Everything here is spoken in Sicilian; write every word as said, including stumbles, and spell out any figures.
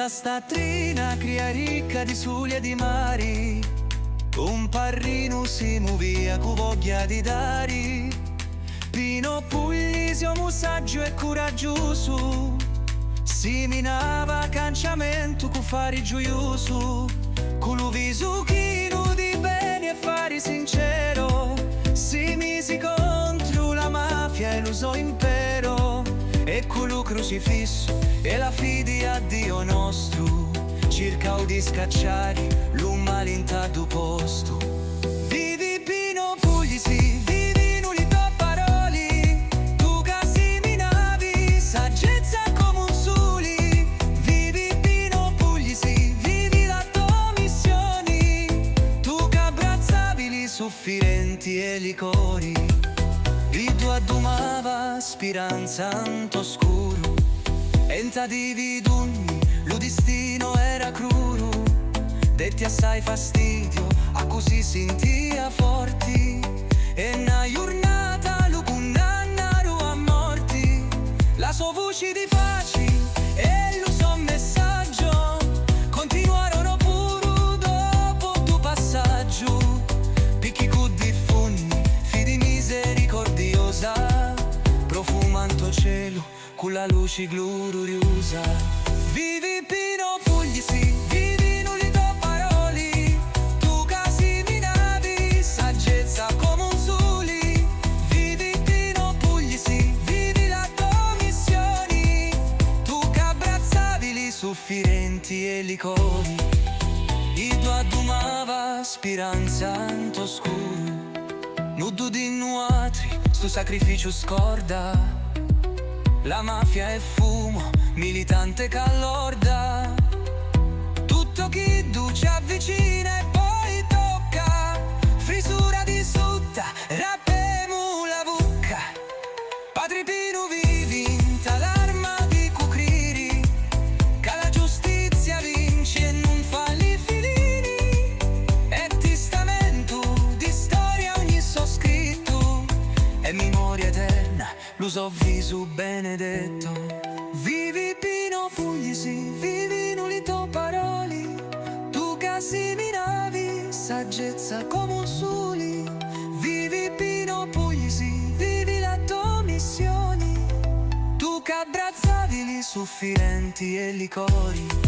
Sta trina cria ricca di suli e di mari, un parrinu si muvia cu vogghia di dari. Pino Puglisi, omu saggiu e curaggiusu, siminava canciamentu cu fari giuiusu, cu lu visu chinu di beni e fari sincero, si misi contru la mafia e lu so impero, e cu lu crucifissu e la fidi a Dio nostru, circau di scacciari lu mali nta ddu postu. Vivi Pino Puglisi, vivinu li to paroli, tu ca siminavi saggezza comu un suli. Vivi Pino Puglisi, vivi la to missioni, tu ca abbrazzavi li suffirenti e li cori. Iddu addumava spiranza nto scuru, e nta dividunni lu distino era cruru. Detti assai fastidio a cu si sintia forti, e na jurnata lu cunnannaru a morti. La so vuci di paci e lu so messaggio continuarono puru dopo ddu passaggio, picchì cu diffunni fidi misericordiosa profuma nto celu cu la luci glururiosa. Vivi Pino Puglisi, vivinu li to paroli, tu ca siminavi saggezza comu un suli. Vivi Pino Puglisi, vivi la to missioni, tu ca abbrazzavi li suffirenti e li cori. Iddu addumava spiranza nto scuru. Nuddu di nuatri stu sacrificiu scorda. La mafia è fumo, militante ca lorda. Tutto chiddu ci avvicina e poi tocca. Frisura di sutta, rapemu la vucca. Patri Pinu vivi nta l'arma di cu criri, ca la giustizia vinci e nun fa li filini. È tistamentu di storia ogni so scrittu, è mimoria eterna lu so visu benedettu. Vivi Pino Puglisi, vivinu li to paroli, tu ca siminavi saggezza comu un suli. Vivi Pino Puglisi, vivi la to missioni, tu ca abbrazzavi li suffirenti e li cori.